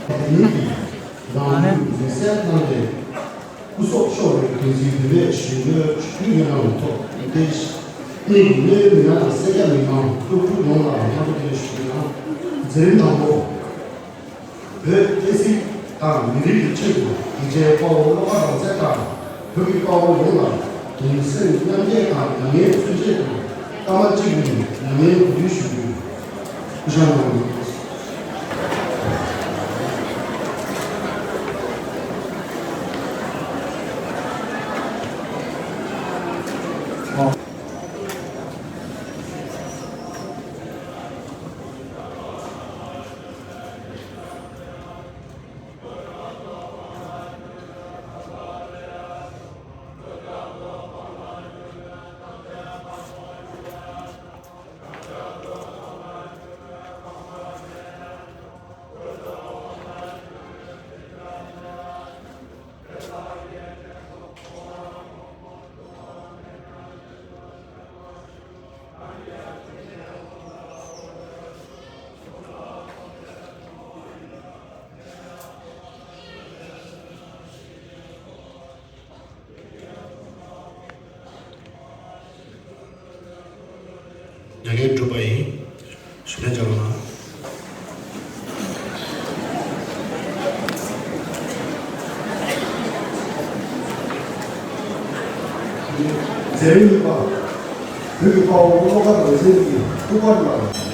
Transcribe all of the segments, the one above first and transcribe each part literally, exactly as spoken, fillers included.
དེ་ཉིད་ཀྱི་ནང་ལུས་མི་གསལ་གནང་སྟེ། སྐུ་སྲོག་ཤོར་བའི་དོན་ཚན་བོད་པའི་གཞོན་སྐྱེས་ཕྲུ་གུ་ཡོངས་ལ་ཐོབ་སྟེ། གནས་ཀྱི་གནོད་མི་སྣ་དང་སེར་སྐྱ་མི་མང་སློབ་ཕྲུག་ཡོངས་ལ་སྙན་སྒྲོན་ཞུ་རྒྱུ་ཡིན། མཛད་རིམ་དང་པོ། བོད་སྐྱེ་སྲིད་དང་མི་རིགས་ཀྱི་ཆེད་དུ་ཡིད་ཆེས་དཔའ་བོ་བློ་དགའ་རང་བཙན་དང་བོད་ཀྱི་དཔའ་བོ་ཡོངས་ལ་གདུང་སེམས་མཉམ་སྐྱེད་དང་མྱ་ངན་མཚོན་ཆེད་དུ་སྐར་མ་གཅིག་རིང་མྱ་ངན་གུས་འདུད་ཞུ་རྒྱུ། སྐུ་ཞབས་གནང་། མྱ་ངན་གྲུབ་པ་ཡིན། ཞུ་ལན་བྱ་རོགས་གནང་། མཛད་རིམ་གཉིས་པ། བོད་ཀྱི་དཔའ་བོ་བློ་དགའ་རང་བཙན་གྱི་ཐུགས་ཕམ་ལ།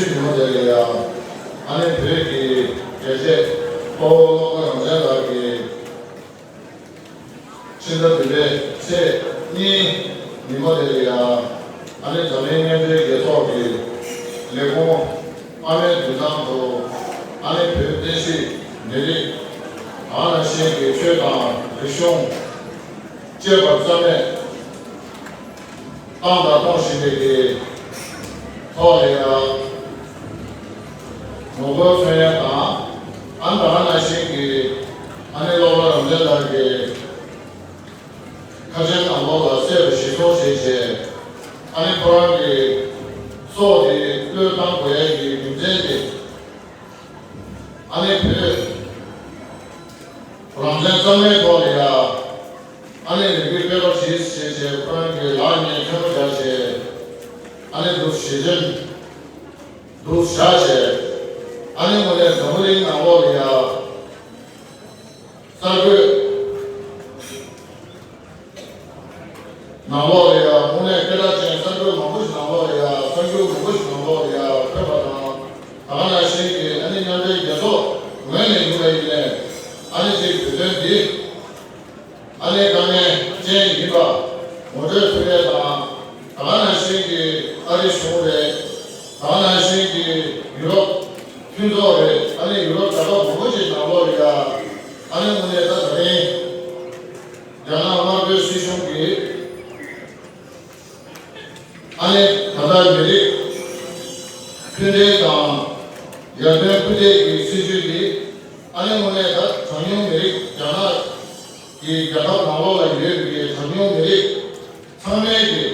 ཉིན་མོ་དེ་ལ་ཡང་ཨ་ནི་བོད་ཀྱི་རྒྱལ་གཅེས་དཔའ་བོ་བློ་དགའ་རང་བཙན་ལགས་ཀྱི་ཕྱི་ཟླ་བདུན་པའི་ཚེས་གཉིས་ཉིན་མོ་དེ་ལ་ཡང་ཨ་ནི་འཛམ་གླིང་མཉམ་འབྲེལ་རྒྱལ་ཚོགས་ཀྱི་ལས་ཁུངས་ཨ་མའི་མདུན་ཐང་དུ་ཨ་ནི་བོད་བསྟན་སྲིད་མི་རིགས་དེ་ནང་བཞིན་གྱི་ཆོས་དང་རིག་གཞུང་བཅས་པ་རྩ་མེད་བཏང་དང་གཏོང་བཞིན་པའི་གི་ཐོག་ལ་ཡང་ངོ་རྒོལ་མཚོན་ཡ་དང་། ཨ་ནི་ད་ག་ནང་བཞིན་གྱི་ཨ་ནི་བློ་དགའ་རང་བཙན་ལགས་ཀྱི་ཁ་ཆེམས་ནང་ལོགས་ལ་གསལ་པོ་ཞིག་གསུངས་བྱས་བྱས། ཨ་ནི་ཁོ་རང་གི་སྲོག་དེ་བློས་བཏང་དགོས་ཡ་གི་རྒྱུ་མཚན་དེ། ཨ་ནི་བོད་རང་བཙན་གཙང་མའི་ཐོག་ལ་ཡ། ཨ་ནི་ལས་འགུལ་སྤེལ་རོགས་གྱིས་ཞེས་བྱས་ཁོ་རང་གི་ལག་ནས་མཁན་པོ་རྒྱག་བྱས། ཨ་ནི་འདུག་ཞེས་དྲན་འདུག་བཞག་བྱས། ཨ་ནི་དངོས་གནས་འཛམ་བུ་གླིང་ནང་ལོགས་ལ་ཡ་གསར་འགོད་ནང་ལོགས་ལ་ཡ་དངོས་གནས་སྐད་གྲགས་ཅན་གསར་འགོད་མང་པོ་ཞིག་ནང་ལོགས་ལ་ཡ་གསར་འགྱུར་མང་པོ་ཞིག་ནང་ལོགས་ལ་ཡ་ཕེབས་པ་དང་། ད་ག་ནང་བཞིན་གྱི་ཨ་ནི་མཉམ་འབྲེལ་རྒྱལ་ཚོགས་ངོས་ནས་ཡིན་པ་ཡིན་ནས་ཨ་ནི་ཅིག་བོད་དོན་འདི་ཨ་ནི་དཀའ་ངལ་ཅན་ཡིན་པ་ངོ་སྤྲོད་ཐུབ་ཡས་དང་། ད་ག་ནང་བཞིན་གྱི་ཨ་རི་གཞུང་རེད། ད་ག་ནང་བཞིན་གྱི་ཡུ་རོབ་མཐུན་ཚོགས་རེད། ཨ་ནི་ཡུ་རོབ་རྒྱལ་ཁབ་མང་པོ་ཞིག་ནང་ལོགས་ལ་ཡ་ཨ་ནི་དངོས་གནས་ད་ད་རིང་རྒྱ་ནག་དམར་པོའི་སྲིད་གཞུང་གིས་ཨ་ནི་ད་ལྟ་མི་རིགས་མཐུན་སྒྲིལ་དང་ཡར་ཐོན་སྐུལ་འདེད་ཀྱི་སྲིད་བྱུས་འདི་ཨ་ནི་དངོས་གནས་ད་གྲངས་ཉུང་མི་རིགས་རྒྱ་ནག་གི་རྒྱལ་ཁབ་ནང་ལོགས་ལ་ཡོད་པའི་གྲངས་ཉུང་མི་རིགས་ཚང་མའི་གི་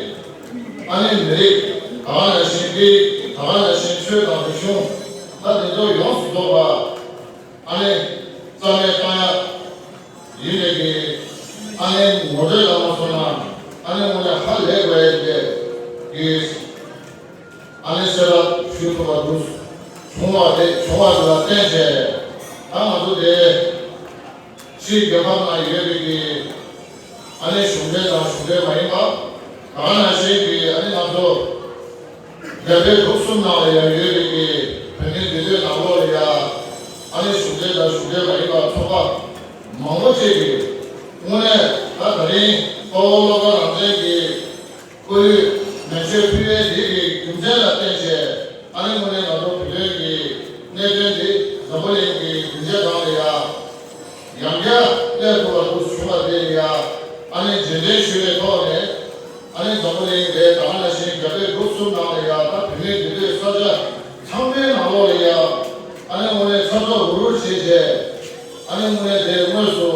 ཨ་ནི་མི་རིགས་ད་ག་ནང་བཞིན་སྐད་ཡིག་ད་ག་ནང་བཞིན་ཆོས་དང་རིག་གཞུང་ད་དེ་ཚོ་ཡོངས་སུ་རྫོགས་པ་ཨ་ནི་རྩ་མེད་བཏང་ཡ་ཡིན་པའི་གི་ཨ་ནི་ངོ་སྤྲོད་ལ་མ་སོང་ན་ཨ་ནི་དངོས་གནས་ཧ་ལས་དགོས་ཡ་དེ་གི་ཨ་ནི་གསལ་བསྒྲགས་ཞུ་ཐུབ་པ་འདུག་བྱུང་བ་དེ་བྱུང་བ་དེ་ལ་བརྟེན་བྱས་ད་ང་ཚོ་དེ་ཕྱིའི་རྒྱལ་ཁབ་ནང་ཡོད་པའི་གི་ཨ་ནི་གཞུང་འབྲེལ་དང་གཞུང་འབྲེལ་མ་ཡིན་པ་ད་ག་ནང་བཞིན་གྱི་ཨ་ནི་ང་ཚོ་རྒྱ་བལ་འབྲུག་གསུམ་ནང་ལ་ཡང་ཡོད་པའི་གི་བོད་མིའི་འདུས་སྡོད་ནང་ལོགས་ལ་ཡ་ཨ་ནི་གཞུང་འབྲེལ་དང་གཞུང་འབྲེལ་མ་ཡིན་པ་ཚོགས་པ་མང་པོ་ཅིག་གིས་དངོས་གནས་ད་ད་རིང་དཔའ་བོ་བློ་དགའ་རང་བཙན་གྱི་སྐུ་ལུས་ནས་མཆོད་ཕུལ་བའི་འདི་གི་རྒྱུ་མཚན་ལ་བརྟེན་བྱས་ཨ་ནི་དངོས་གནས་ང་ཚོ་བོད་དོན་གྱི་གནད་དོན་འདི་འཛམ་བུ་གླིང་གི་སྡིངས་ཆ་སྒང་ལ་ཡ་ཡང་བསྐྱར་སླེབས་ཐུབ་པ་འདུག་བྱུང་བ་དེ་ལ་ཡ་ཨ་ནི་རྗེས་དྲན་ཞུ་བའི་ཐོག་ནས། ཨ་ནི་འཛམ་བུ་གླིང་རེད། ད་ག་ནང་བཞིན་རྒྱ་བལ་འབྲུག་གསུམ་ནང་ལ་ཡ་ད་བོད་མིའི་འདུས་སྡོད་ས་ཆ་ཚང་མའི་ནང་ལོགས་ལ་ཡ་ཨ་ནི་དངོས་གནས་ཚ་ཚ་འུར་འུར་བྱས་བྱས་ཨ་ནི་དངོས་གནས་དེ་དངོས་སུ་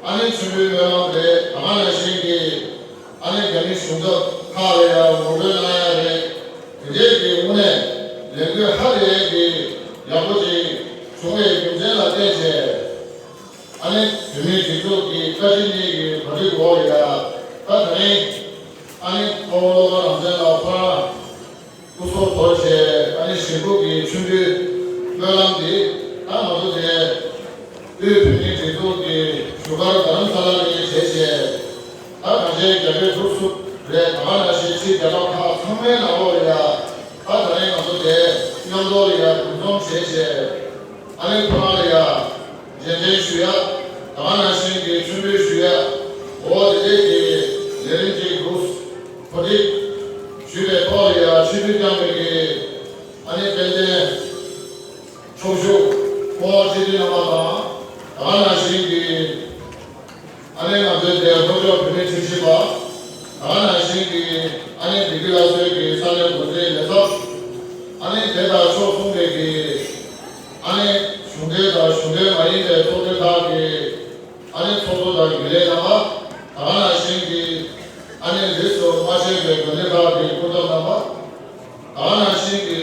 ཨ་ནི་མཆོད་འབུལ་སྨོན་ལམ་རེད། ད་ག་ནང་བཞིན་གྱི་ཨ་ནི་རྒྱ་མི་གཞུང་ཚབ་ཁག་ལ་ཡ་ངོ་རྒོལ་གནང་ཡ་རེད། དེ་འདྲའི་གི་དངོས་གནས་ལས་འགུལ་ཧ་ལས་ཀྱི་ཡག་པོ་ཅིག་བྱུང་བའི་རྒྱུ་མཚན་ལ་བརྟེན་བྱས། ཨ་ནི་བོད་མིའི་སྒྲིག་འཛུགས་ཀྱི་བཀའ་སྤྱི་གཉིས་ཀྱི་གོ་སྒྲིག་འོག་ལ་ཡ་ད་ད་རིང་ཨ་ནི་དཔའ་བོ་བློ་དགའ་རང་བཙན་ལགས་ཁོ་རང་སྐུ་སྲོག་དོར་བྱས་ཨ་ནི་ཞིང་ཕུག་གི་མཆོད་འབུལ་སྨོན་ལམ་འདི་ད་ང་ཚོ་དེ་དབུས་བོད་མིའི་སྒྲིག་འཛུགས་ཀྱི་བཞུགས་སྒར་རྡ་རམ་ས་ལ་ནས་བྱས་བྱས་ད་གང་ཅིའི་རྒྱ་བལ་འབྲུག་གསུམ་རེད། ད་ག་ནང་བཞིན་ཕྱིའི་རྒྱལ་ཁབ་ཁག་ཚང་མའི་ནང་ལོགས་ལ་ཡ་ད་ད་རིང་ང་ཚོ་དེ་མཉམ་དུ་ལ་ཡ་འདུ་འཛོམས་བྱས་བྱས། ཨ་ནི་ཁོ་རང་ལ་ཡ་རྗེས་དྲན་ཞུ་ཡ། ད་ག་ནང་བཞིན་གྱི་མཆོད་འབུལ་ཞུ་ཡ། འོ་དེ་འདྲའི་གི་ལས་རིམ་ཅིག་འདུག་གོ་སྒྲིག་ཞུས་པའི་ཐོག་ལ་ཡ་ཆིབས་བསྒྱུར་བསྐྱངས་པའི་གི་ཨ་ནི་དཔལ་ལྡན་ཚོགས་ཞུགས་སྐུ་ངོ་སྤྱི་འཐུས་རྣམ་པ་དང་། ད་ག་ནང་བཞིན་གྱི་ཨ་ནི་ང་ཚོའི་དེ་ལྷོ་ཕྱོགས་བོད་མིའི་ཁྲིམས་ཞིབ་པ། ད་ག་ནང་བཞིན་གྱི་ཨ་ནི་བདེ་སྐྱིད་ལྷ་གསོལ་གྱི་ས་གནས་འགོ་འཛིན་ལས་ཚབ། ཨ་ནི་དེ་དང་ཕྱོགས་མཚུངས་པའི་གི་ཨ་ནི་གཞུང་འབྲེལ་དང་གཞུང་འབྲེལ་མ་ཡིན་པའི་ཚོགས་སྡེ་ཁག་གི་ཨ་ནི་ཚོགས་གཙོ་དང་རྒྱུན་ལས་རྣམ་པ། ད་ག་ནང་བཞིན་གྱི་ཨ་ནི་རིས་སུ་མ་ཆད་པའི་དགོན་སྡེ་ཁག་གི་སྐུ་ཚབ་རྣམ་པ། ད་ག་ནང་བཞིན་གྱི་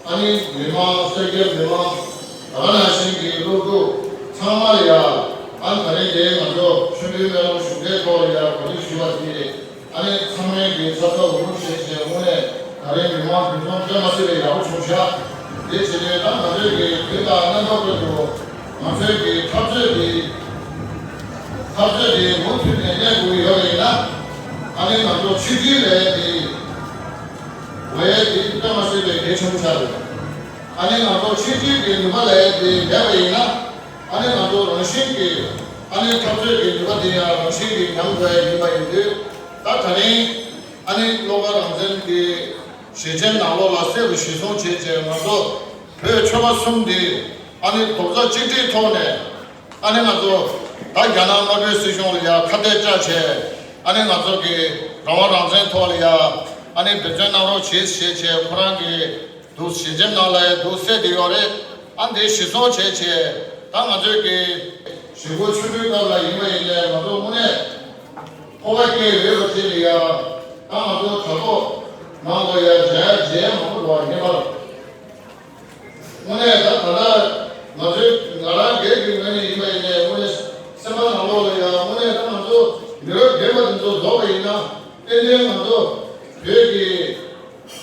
ཨ་ནི་མི་མང་། གསོལ་རྒྱལ་མི་མང་། ད་ག་ནང་བཞིན་གྱི་སློབ་ཕྲུག་ཚང་མ་ལ་ཡ། ཨ་ནི་ད་རིང་འདིར་ང་ཚོ་མཆོད་འབུལ་སྨོན་ལམ་གཞུང་འབྲེལ་ཐོག་ལ་ཡ་གོ་སྒྲིག་ཞུས་པ་དེ་ཨ་ནི་ཚང་མས་ཀྱི་ཚ་ཚ་འུར་འུར་བྱས་བྱས་དངོས་གནས་ད་རིང་མི་མང་འདུ་འཛོམས་དཔེ་མ་སྲིད་པའི་ཡག་པོ་བྱུང་ཤག་དེ་བྱས་ནས་ད་ང་ཚོའི་གི་དུས་དང་རྣམ་པ་ཀུན་ཏུ་ང་ཚོའི་གི་འཐབ་རྩོད་འདི་འཐབ་རྩོད་འདི་མུ་མཐུད་ནས་གནས་དགོས་ཀྱི་ཡོད་པ་ཡིན་ན། ཨ་ནི་ང་ཚོ་ཆིག་སྒྲིལ་ལས་འདི། བས་དེ་དཔེ་མ་སྲིད་པའི་གལ་ཆེན་པོ་ཆགས་ཡོད། ཨ་ནི་ང་ཚོ་ཆིག་སྒྲིལ་གྱི་ནུས་པ་ལས་དེ་མེད་པ་ཡིན་ན། ཨ་ནི་ང་ཚོ་རང་བཞིན་གྱིས་ཨ་ནི་འཐབ་རྩོད་ཀྱི་ནུས་པ་དེ་ཡང་རང་བཞིན་གྱིས་ཉམས་འགྲོ་ཡ་ཡིན་པ་ཡིན་དུས། ད་དེ་རིང་ཨ་ནི་བློ་དགའ་རང་བཙན་གྱི་ཞལ་ཆེམས་ནང་ལོགས་ལ་གསལ་པོ་གཞིར་བཟུང་བྱས་བྱས། ང་ཚོ་བོད་ཆོལ་ཁ་གསུམ་འདི་ཨ་ནི་རྡོག་རྩ་གཅིག་སྒྲིལ་ཐོག་ནས། ཨ་ནི་ང་ཚོ་ད་རྒྱ་ནག་དམར་པོའི་སྲིད་གཞུང་ལ་ཡ་ཁ་གཏད་བཅག་བྱས། ཨ་ནི་ང་ཚོ་གི་རང་དབང་རང་བཙན་ཐོག་ལ་ཡ་ཨ་ནི་འབད་བརྩོན་གནང་རོགས་བྱེད་ཞེས་བྱས། ཁོ་རང་གི་འདུག་ཞལ་ཆེམས་ནང་ལ་ཡ་འདུག་གསལ་བསྡད་ཡོད་རེད། ཨ་འདི་གཞིར་བཟུང་བྱས་བྱས། ད་ང་ཚོས་ཀྱི་ཞི་རྒོལ་ཆུ་ཚོད་སྐབས་ལ་ཡིན་པ་ཡིན་ནའི་ང་ཚོ་དངོས་གནས་སྤོབས་པ་སྐྱེ་ཡོད་པ་ཅིག་ལ་ཡ། ད་ང་ཚོ་དྲ་ཐོག་ནང་ལ་ཡ་མཇལ་མཇལ་མང་པོ་འདུག་བ། ངེས་པར། དངོས་གནས་ད་ད་ལྟ་ང་ཚོའི་ང་རང་སྒེར་གྱི་ངོས་ནས་ཡིན་པ་ཡིན་ནའི། དངོས་གནས་སེམས་པ་ནང་ལོགས་ལ་ཡང་དངོས་གནས་ད་ང་ཚོ་མི་རབས་རྒན་པ་དེ་ཚོ་རྫོགས་པ་ཡིན་ན། ཏན་ཏན་ང་ཚོ་བོད་ཀྱི་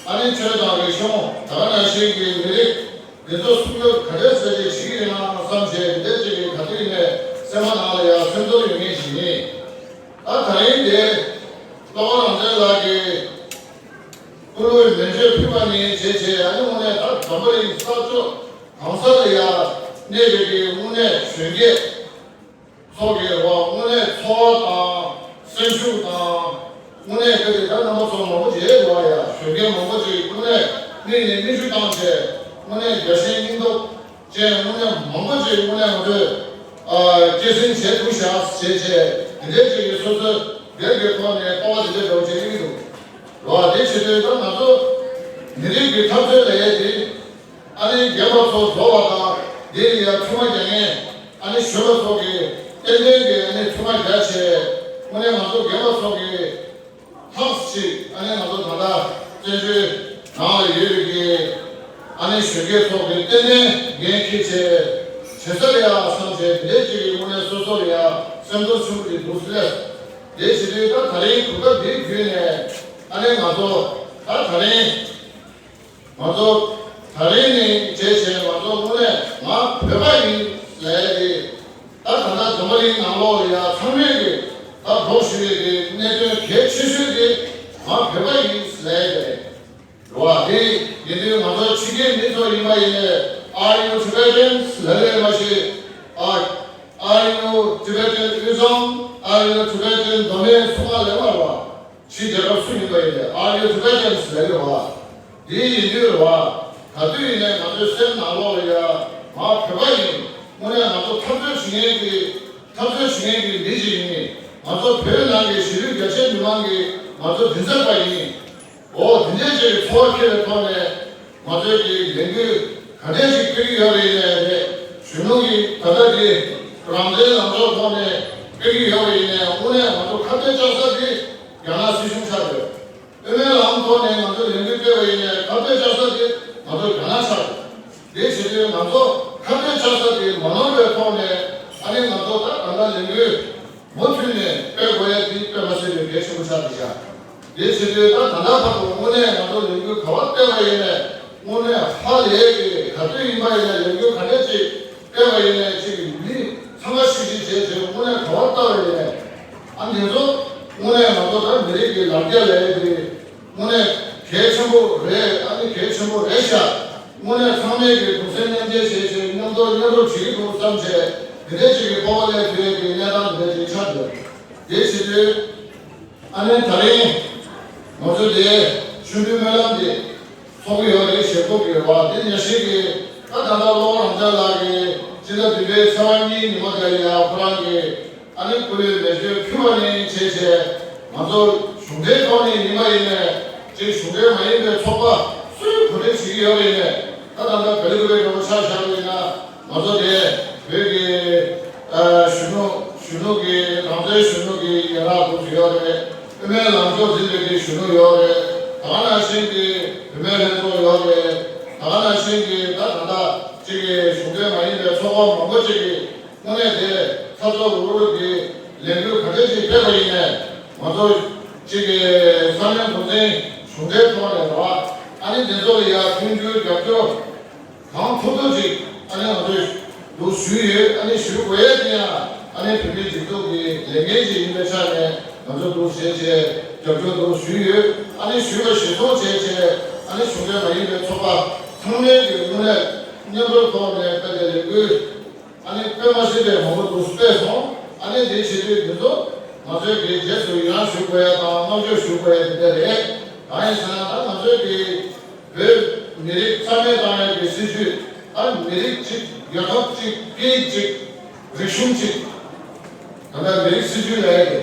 ཨ་ནི་ཆོས་དང་རིག་གཞུང་། ད་ག་ནང་བཞིན་གྱི་མི་རིགས་འདི་ཚོ་སྲུང་སྐྱོབ་ག་འདྲས་ཟེར་ཅིག་བྱེད་ཀྱི་ཡིན་ན་བསམ་བྱས། འདི་འདྲས་ཅིག་གི་ག་དུས་ཡིན་ནའི་སེམས་པ་ནང་ལ་ཡང་སེམས་ཚོར་ཡོད་མཁན་ཞིག་ཡིན། ད་དེ་རིང་འདི་བློ་དགའ་རང་བཙན་ལགས་ཀྱིས་སྐུ་ལུས་མེ་མཆོད་ཕུལ་བ་ནས་བྱས་བྱས། ཨ་ནི་དངོས་གནས་ད་འཛམ་བུ་གླིང་ས་ཕྱོགས་གང་ས་ལ་ཡ་གནས་པའི་གི་དངོས་གནས་གཞོན་སྐྱེས་ཚོ་གི་རེད་བ། དངོས་གནས་འཚོ་བ་དང་སེམས་ཤུགས་དང་། དངོས་གནས་དེ་དེ་ད་རྣམ་པ་ཚོ་མང་པོ་བྱས་འདུག་བ་ཡ། གཞོན་སྐྱེས་མང་པོ་ཅིག་དངོས་གནས་སྨིན་ནས་སྨིན་ཞུ་བཏང་བྱས། དངོས་གནས་རྒྱལ་སེམས་སྙིང་སྟོབས་ཅན་དངོས་གནས་མང་པོ་ཅིག་དངོས་གནས་ང་ཚོས་ཨ་སྐྱེད་སྲིང་བྱས་ཐུབ་ཤག་ཟེར་བྱས། དེ་འདྲས་ཅིག་གིས་སོ་སོའི་སྒེར་གྱི་ཐོག་ནས་སྤོབས་པ་དེ་འདྲས་འདྲ་བོ་བྱེད་ཀྱི་འདུག་རེད་བ། དེ་བྱེད་དུས་ད་ང་ཚོ་མི་རིགས་ཀྱི་འཐབ་རྩོད་ལ་ཡས་དེ། ཨ་ནི་རྒན་པ་ཚོ་རྫོགས་པ་དང་། དེ་ལ་ཡ་ཐུགས་ཁུར་རྒྱག་མཁན་ཨ་ནི་གཞོན་པ་ཚོ་གིས་ཏན་ཏན་གྱིས་ཨ་ནི་ཐུགས་ཁུར་རྒྱག་བྱས། དངོས་གནས་ང་ཚོ་རྒན་པ་ཚོ་གིས་ལྷག་ཅིག་ཨ་ནི་ང་ཚོ་ད་ལྟ་བཙན་བྱོལ་ནང་ལ་ཡོད་པའི་གི་ཨ་ནི་གཞོན་སྐྱེས་ཚོ་གིས་ཏན་ཏན་འགན་འཁྱེར་བྱས་བྱེད་ས་ལ་ཡ་བསམ་བྱས། དེ་འདྲས་ཅིག་གི་དངོས་གནས་སོ་སོ་ལ་ཡ་སེམས་ཚོར་ཆེན་པོ་ཅིག་འདུག་ཟེར། དེ་བྱེད་དུས་ད་དེ་རིང་གོ་སྐབས་འདི་བརྒྱུད་ནས་ཨ་ནི་ང་ཚོ་ད་དེ་རིང་ང་ཚོ་དེ་རིང་ནས་བྱས་བྱས་ང་ཚོ་དངོས་གནས་ང་བོད་པ་ཡིན་ཟེར་ཏེ། ད་ད་ལྟ་འཛམ་བུ་གླིང་ནང་ལོགས་ལ་ཡ་ཚང་མས་ཀྱི་ད་སྒྲོག་བཞིན་པའི་གི་གནད་དོན་གལ་ཆེ་ཤོས་དེ་ང་བོད་པ་ཡིན་ཟེར་ཏེ་རེད་བ། དེ་ཡིན་དུས་ང་ཚོ་ཕྱི་རྒྱལ་མི་ཚོ་ཡིན་པ་ཡིན་ནའི། Are you Tibetans? ལབ་ལབ་མ་ཤེས། Are, are you Tibetan Uyghur? Are you Tibetan Dormo? གསུང་བ་ལབ་མ་རེད་བ། ཕྱི་རྒྱལ་ཁབ་སུ་ཡིན་པ་ཡིན་ནའི། Are you Tibetans? ལབ་ཡོད་བ། དེ་ཡིན་དུས་རེད་བ། ག་དུས་ཡིན་ནའི་ང་ཚོའི་སེམས་ནང་ལོགས་ལ་ཡ་ང་བོད་པ་ཡིན། དངོས་གནས་ང་ཚོ་འཐབ་རྩོད་བྱེད་མཁན་གྱི་འཐབ་རྩོད་བྱེད་མཁན་གྱི་མི་ཞིག་ཡིན། ང་ཚོ་བོད་ནང་གི་གཞིས་ལུས་རྒྱ་ཆེ་མི་མང་གི་ང་ཚོ་མགྲིན་ཚབ་པ་ཡིན། འོ་དེ་འདྲས་ཅིག་གི་ཚོར་བ་སྐྱེ་བའི་ཐོག་ནས། ང་ཚོས་ཀྱི་ལས་འགུལ་ག་འདྲས་ཞིག་སྤེལ་གྱི་ཡོད་པ་ཡིན་ནའི་རེད། གཞོན་ནུ་གི་ད་ལྟ་གི་རང་བཙན་ལངས་ཕྱོགས་ཐོག་ནས་སྤེལ་གྱི་ཡོད་པ་ཡིན་ནའི། དངོས་གནས་ང་ཚོ་ཁ་གཏད་བཅག་ས་དེ་རྒྱ་ནག་སྲིད་གཞུང་ཆགས་ཡོད། དབུ་མའི་ལམ་ཐོག་ནས་ང་ཚོ་ལས་འགུལ་སྤེལ་བ་ཡིན་ནའི་ཁ་གཏད་བཅག་ས་དེ་ང་ཚོ་རྒྱ་ནག་ཆགས་ཡོད། དེ་བྱེད་དུས་ང་ཚོ་ཁ་གཏད་བཅག་ས་དེ་མ་ནོར་བའི་ཐོག་ནས། ཨ་ནི་ང་ཚོ་ད་ད་ལྟ་ལས་འགུལ་མུ་མཐུད་ནས་སྤེལ་དགོས་ཡ་དེ་དཔེ་མ་སྲིད་པའི་གལ་ཆེན་པོ་ཆགས་བསྡད་ཤག་དེ་བྱེད་དུས་ད་ད་ལྟ་བར་དུ་དངོས་གནས་ང་ཚོ་ལས་འགུལ་ག་པར་སྤེལ་བ་ཡིན་ནའི། དངོས་གནས་ཧ་ལས་ཀྱི་ག་དུས་ཡིན་པ་ཡིན་ནའི་ལས་འགུལ་ག་འདྲས་ཅིག་སྤེལ་བ་ཡིན་ནའི། ཅིག་མི་འཚང་ཁ་ཤིག་ཤིག་བྱས་བྱས། དངོས་གནས་ག་པར་བལྟ་བ་ཡིན་ནའི། ཨ་འདི་ཚོ་དངོས་གནས་ང་ཚོ་ད་མི་རིགས་ཀྱི་ལ་རྒྱ་ལས་དེ་དངོས་གནས་གལ་ཆེན་པོ་རེད། ཨ་ནི་གལ་ཆེན་པོ་རེད་ཤག་དངོས་གནས་ཚང་མས་ཀྱི་གདུང་སེམས་མཉམ་སྐྱེད་བྱས་བྱས། མཉམ་དུ་མཉམ་རུབ་བྱེད་ཀྱི་འདུག་བསམ་བྱས། འདི་འདྲས་ཅིག་གི་སྤོབས་པ་སླེབས་ཐུབ་ཡས་ཀྱི་གནས་སྟངས་འདི་འདྲས་ཅིག་ཆགས་འདུག་དེ་བྱེད་དུས་ཨ་ནི་དེ་རིང་ང་ཚོ་དེ་མཆོད་འབུལ་སྨོན་ལམ་དེ་ཚོགས་ཀྱི་ཡོད་རེད། ཞེ་པོ་གི་རེད་བ། དེ་ཉག་གཅིག་གི་ད་ད་ལྟ་བློ་དགའ་རང་བཙན་ལགས་ཀྱིས་སྤྱི་ཟླ་བདུན་པའི་ཚེས་པ་གཉིས་ཉི་མ་དེ་ལ་ཡ་ཁོ་རང་གིས་ཨ་ནི་སྐུ་ལུས་མེ་མཆོད་ཕུལ་བ་ནས་བྱས་བྱས། ང་ཚོ་གཞུང་འབྲེལ་ཐོག་ནས་ཡིན་པ་ཡིན་ནའི། ཅིག་གཞུང་འབྲེལ་མ་ཡིན་པའི་ཚོགས་པ་སུས་གོ་སྒྲིག་བྱེད་ཀྱི་ཡོད་པ་ཡིན་ནའི། ད་ད་ལྟ་བེ་ལི་ཀུ་པེ་འདྲ་པོ་ཆ་བཞག་པ་ཡིན་ན། ང་ཚོ་དེ་བོད་ཀྱི་ཨ་གཞོན་ནུ་གཞོན་ནུ་གི་རང་བཙན་གཞོན་ནུ་གི་ཡན་ལག་འདུག་ཡོད་རེད། དབུ་མའི་ལམ་ཕྱོགས་འཛིན་པའི་གི་གཞོན་ནུ་ཡོད་རེད། ད་ག་ནང་བཞིན་གྱི་བུད་མེད་ལྷན་ཚོགས་ཡོད་རེད། ད་ག་ནང་བཞིན་གྱི་ད་ད་ལྟ་ཅིག་གི་གཞུང་འབྲེལ་མ་ཡིན་པའི་ཚོགས་པ་མང་པོ་ཅིག་གིས་དངོས་གནས་དེ་ཚ་ཚ་འུར་འུར་གྱི་ལས་འགུལ་ག་འདྲ་ཅིག་སྤེལ་བ་ཡིན་ནའི། ང་ཚོ་ཅིག་གི་ས་གནས་འགོ་འཛིན་གཞུང་འབྲེལ་ཐོག་ནས་རེད་བ། ཨ་ནི་དེ་ཚོ་ལ་ཡ་མཐུན་འགྱུར་རྒྱབ་སྐྱོར་གང་ཐུབ་ཐུབ་ཅིག་ཨ་ནི་ང་ཚོས་འདུག་ཞུས་ཡོད། ཨ་ནི་ཞུ་དགོས་ཡས་དེ་ཡང་ཨ་ནི་བོད་མིའི་སྒྲིག་འཛུགས་ཀྱི་ལས་འགན་ཅིག་ཡིན་པའི་ཆ་ནས་ང་ཚོ་འདུག་བྱས་བྱས་རྒྱབ་སྐྱོར་འདུག་ཞུས་ཡོད། ཨ་ནི་ཞུས་པ་གཞིར་བཟུང་བྱས་བྱས་ ཨ་ནི་གཞུང་འབྲེལ་མ་ཡིན་པའི་ཚོགས་པ་ཚང་མའི་གི་དངོས་གནས་མཉམ་རུབ་ཐོག་ནས་དཔེ་དེ་ལས་འགུལ་ཨ་ནི་དཔེ་མ་སྲིད་པའི་མང་པོ་འདུག་སྤེལ་སོང་། ཨ་ནི་དེ་བྱེད་དུས་འདི་ཚོ་ང་ཚོའི་གི་རྗེས་སུ་ཡི་རང་ཞུ་དགོས་ཡ་དང་བསྔགས་བརྗོད་ཞུ་དགོས་ཡ་དེ་འདྲ་རེད། གང་ཡིན་ཟེར་ན་ད་ང་ཚོའི་གི་བོད་མི་རིགས་རྩ་མེད་བཏང་ཡ་གི་སྲིད་བྱུས་ད་མི་རིགས་གཅིག་རྒྱལ་ཁབ་གཅིག་སྐད་ཡིག་གཅིག་རིག་གཞུང་གཅིག་ད་ལྟ་མི་རིགས་སྲིད་བྱུས་ལས་ཀྱི་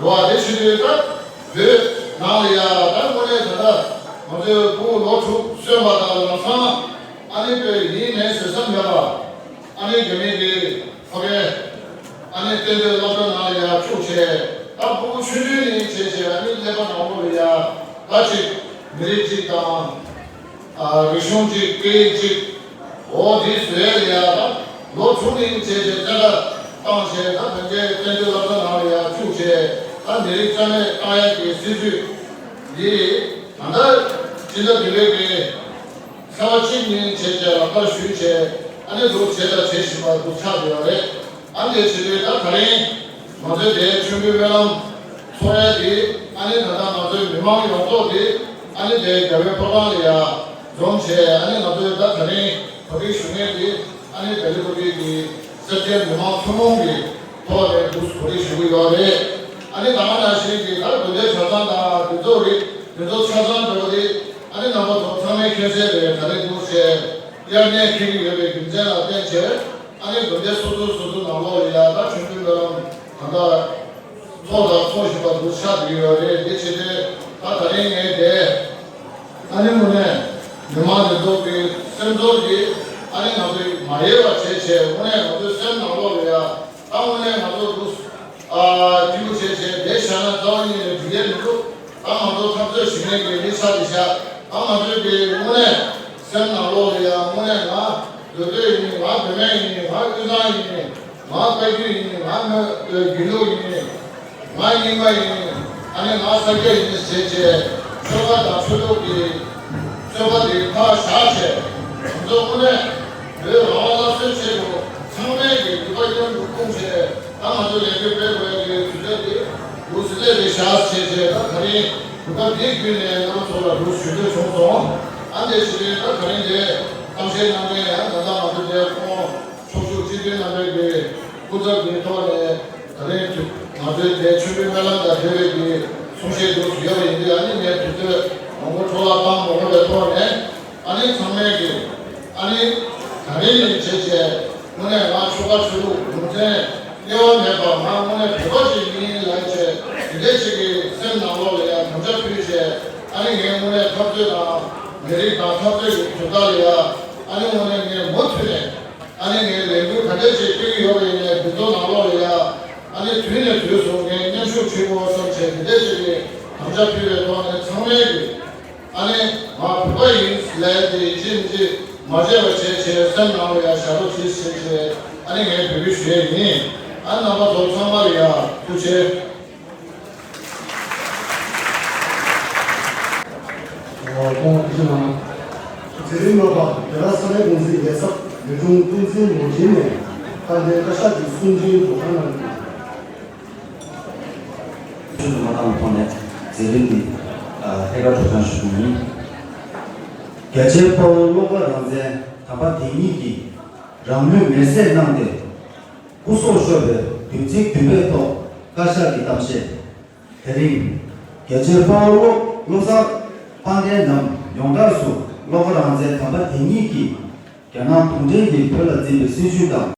རོ་བ་དེ་ཕྱི་དྲོའི་སྐབས་བོད་ནང་ལ་ཡ་ད་དངོས་གནས་ད་ལྟ་ང་ཚོའི་ཕྲུ་གུ་ལོ་དྲུག་སོན་པ་དང་ལམ་སང་ཨ་ནི་བོད་ཡིན་མིན་བཟོད་བསམ་མེད་པ་ཨ་ནི་རྒྱ་མི་གི་ཕ་གིར་ཨ་ནི་གཏན་སྡོད་སློབ་གྲྭ་ནང་ལ་ཡ་བཅུག་བྱས་ད་ཕྲུ་གུ་ཆུང་ཆུང་ནས་བྱས་བྱས་ཨ་ནི་ཀླད་པ་ནང་ལོགས་ལ་ཡ་ད་ཅིག་མི་རིགས་གཅིག་དང་། ཨ་རིག་གཞུང་གཅིག་སྐད་ཡིག་གཅིག་འོ་དེ་བཟོས་ལ་ཡ་ད་ལོ་དྲུག་རིང་བྱས་བྱས་བཙན་བཀའ་བཏང་བྱས་ད་ཕན་ཆད་བཙན་བྱོལ་སློབ་གྲྭ་ནང་ལ་ཡ་བཅུག་བྱས་ད་མི་རིགས་རྩ་མེད་བཏང་ཡག་གི་སྲིད་བྱུས་འདི་ད་ལྟ་སྤྱི་ཟླ་བདུན་པའི་གི་ཚེས་པ་གཅིག་ཉིན་བྱས་བྱས་ལག་བསྟར་ཞུས་བྱས་ཨ་ནི་འདུག་བྱས་དང་བྱེད་བཞིན་པ་འདུག་ཆགས་བསྡད་ཡོད་རེད། ཨ་འདི་བྱེད་དུས་ད་ད་རིང་ང་ཚོའི་དེའི་མཆོད་འབུལ་སྨོན་ལམ་ཚོགས་ཡ་དེ་ཨ་ནི་ད་ལྟ་ང་ཚོའི་མི་མང་ཡོངས་རྫོགས་དེ་ཨ་ནི་དེའི་རྒྱལ་བའི་ཕོ་བྲང་ལ་ཡ་འཛོམས་བྱས་ཨ་ནི་ང་ཚོའི་ད་ད་རིང་གོ་སྒྲིག་ཞུ་མཁན་དེ་ཨ་ནི་བལ་ཡུལ་གོ་སྒྲིག་གི་སེར་སྐྱའི་མི་མང་ཐུན་མོང་གི་ཐོག་ནས་འདུག་གོ་སྒྲིག་ཞུ་གི་ཡོད་རེད། ཨ་ནི་ད་ག་ནང་བཞིན་གྱི་ད་དགོན་སྡེ་གྲྭ་ཚང་དང་དེ་ཚོ་རེད། དེ་ཚོ་ཆ་ཚང་འགྲོ་དེ་ཨ་ནི་རྣམ་པ་ཚོ་ཚང་མས་མཁྱེན་གསལ་རེད། ད་རེས་འདུག་བྱས་དབྱར་གནས་འཁེལ་གྱི་ཡོད་པའི་རྒྱུ་མཚན་ལ་བརྟེན་བྱས། ཨ་ནི་དགོན་སྡེ་སོ་སོ་སོ་སོ་ནང་ལོགས་ལ་ཡ་ད་མཆོད་འབུལ་སྨོན་ལམ་ད་ལྟ་ཚོགས་དང་ཚོགས་བཞིན་པ་འདུག་ཆགས་བསྡད་ཡོད་རེད། དེ་བྱས་ཏེ་ད་ད་རིང་ངས་དེ་ཨ་ནི་དངོས་གནས་མི་མང་འདི་ཚོ་གི་སེམས་ཚོར་གྱི་ཨ་ནི་ང་ཚོས་མ་ཡལ་བ་བྱས་བྱས་དངོས་གནས་ང་ཚོའི་སེམས་ནང་ལོགས་ལ་ཡ་ད་དངོས་གནས་ང་ཚོ་འདུག་ཨ་སྐྱིད་པོ་བྱས་བྱས་དེ་བཞག་ན་རྩ་བ་ཉིད་ནས་འགྲིག་གི་མི་འདུག་ད་ང་ཚོ་འཐབ་རྩོད་བྱེད་མཁན་གྱི་མི་ཆགས་ཀྱི་ཤག་ད་ང་ཚོའི་གི་དངོས་གནས་སེམས་ནང་ལོགས་ལ་ཡང་དངོས་གནས་ང་མདོ་སྟོད་ཡིན། ང་བུད་མེད་ཡིན། ང་དབུས་གཙང་ཡིན། ང་བཀའ་བརྒྱུད་ཡིན། ང་མོན་དགེ་ལུགས་ཡིན། ང་རྙིང་མ་ཡིན། ཨ་ནི་ང་ས་སྐྱ་ཡིན་ཟེར་བྱས་ཆོལ་ཁ་དང་ཆོས་ལུགས་ཀྱི་རྩོད་པ་དེ་ཕར་བཞག་བྱས་ང་ཚོ་དངོས་གནས་བོད་རང་དབང་སླར་གསོའི་ཆེད་དུ་ཚང་མས་ཀྱི་ནུས་པ་མཉམ་དུ་སྤུངས་བྱས། ད་ང་ཚོ་ལས་འགུལ་སྤེལ་དགོས་ཡ་གི་དུས་ཚོད་འདི་འདུག་སེ་སླེབས་རེད་ཤག་བྱས་བྱས། ད་ད་རིང་གོ་སྐབས་འདི་བརྒྱུད་ནས་རྣམ་པ་ཚོ་ལ་འདུག་ཞུ་འདོད་བྱུང་སོང་། ཨ་འདི་ཞུ་རིན་ད་ད་རིང་འདི་གཏམ་བཤད་གནང་མཁན་ཡང་ད་ལྟ་ང་ཚོ་འདིའི་ཁོང་ཕྱོགས་བཞུགས་སྤྱི་འཐུས་རྣམ་པའི་གི་སྐུ་ཚབ་ཀྱི་ཐོག་ནས་ད་རིང་དུས་ང་ཚོའི་འདིའི་མཆོད་འབུལ་སྨོན་ལམ་དང་འབྲེལ་བའི་གི་གསུང་བཤད་འདུག་ཞུ་ཡ་ཡིན་དུས། ཨ་ནི་ངས་དུས་ཚོད་མང་པོ་འཕྲོ་བརླག་བཏང་མ་དགོས་པའི་ཐོག་ནས། ཨ་ནི་ཚང་མས་ཀྱི་ཨ་ནི་ད་རིང་ནས་བྱས་བྱས་དངོས་གནས་ང་ཆོལ་ཁ་ཆོས་ལུགས་ལུང་ཚན་དབྱེ་བ་མེད་པར་ང་དངོས་གནས་བོད་པ་ཞིག་ཡིན་ལབ་བྱས་དེ་འདྲས་ཞིག་གི་སེམས་ནང་ལོགས་ལ་ཡང་དམ་བཅའ་ཕུལ་བྱས། ཨ་ནི་ངས་དངོས་གནས་འཐབ་རྩོད་དང་མི་རིགས་དང་འཐབ་རྩོད་ཀྱི་དོན་དག་ལ་ཡང་ཨ་ནི་དངོས་གནས་ངས་མུ་མཐུད་ནས་ཨ་ནི་ངས་ལས་འགུལ་ག་འདྲས་ཞིག་སྤེལ་གྱི་ཡོད་པ་ཡིན་ནའི་འདི་ཚོ་ནང་ལོགས་ལ་ཡང་ཨ་ནི་དུས་ནས་དུས་སུ་ངས་མཉམ་ཞུགས་བྱེད་དགོས་བསམ་བྱས་དེ་འདྲས་ཞིག་གི་དམ་བཅའ་ཕུལ་བའི་ཐོག་ནས་ཚང་མས་ཀྱི་ཨ་ནི་ང་བོད་པ་ཡིན་ལབ་དེ་ཅི་མི་ཅི་མ་བརྗེད་པ་བྱས་བྱས་སེམས་ནང་ལ་ཡང་བཞག་རོགས་གྱིས་ཟེར་བྱས། ཨ་ནི་ངས་འབོད་སྐུལ་ཞུ་ཡས་ཡིན། ཨ་རྣམ་པ་ཚོ་ཚང་མ་ལ་ཡང་ཐུགས་རྗེ་ཆེ། ཨོ། ཁོང་ཐུགས་རྗེ་གནང་། མཛད་རིམ་སློབ་པ་རྒྱ་གར་ས་གནས་ཀུང་སིའི་ལས་ཚབ་ལས་དྲུང་བསྟན་འཛིན་ནོར་འཛིན་ནས་དཔལ་ལྡན་བཀའ་ཤག་གི་གསུང་འཕྲིན་སྒྲོག་སྦྱང་གནང་གི་ཡོད། ཆུ་དུ་མ་བཏང་བའི་ཐོག་ནས་མཛད་རིམ་འདི་ཨ་ཐད་ཀར་སྒྲོག་སྦྱང་ཞུ་རྒྱུ་ཡིན། རྒྱ་ཆེའི་དཔའ་བོ་བློ་དགའ་རང་བཙན་དམ་པ་དེ་ཉིད་ཀྱིས་རང་ལུས་མེར་སྲེག་གནང་སྟེ་སྐུ་སྲོག་ཤོར་བའི་དུས་ཚིགས་བདུན་པའི་ཐོག་བཀའ་ཤག་གི་གཏམ་བཤད། དེ་རིང་རྒྱ་ཆེའི་དཔའ་བོ་བློ་བློ་བཟང་དཔལ་ལྡན་རྣམས་ཡོངས་གྲགས་སུ་བློ་དགའ་རང་བཙན་དམ་པ་དེ་ཉིད་ཀྱིས་རྒྱ་ནག་གུང་ཁྲན་གྱིས་བོད་ལ་འཛིན་པའི་སྲིད་བྱུས་དང་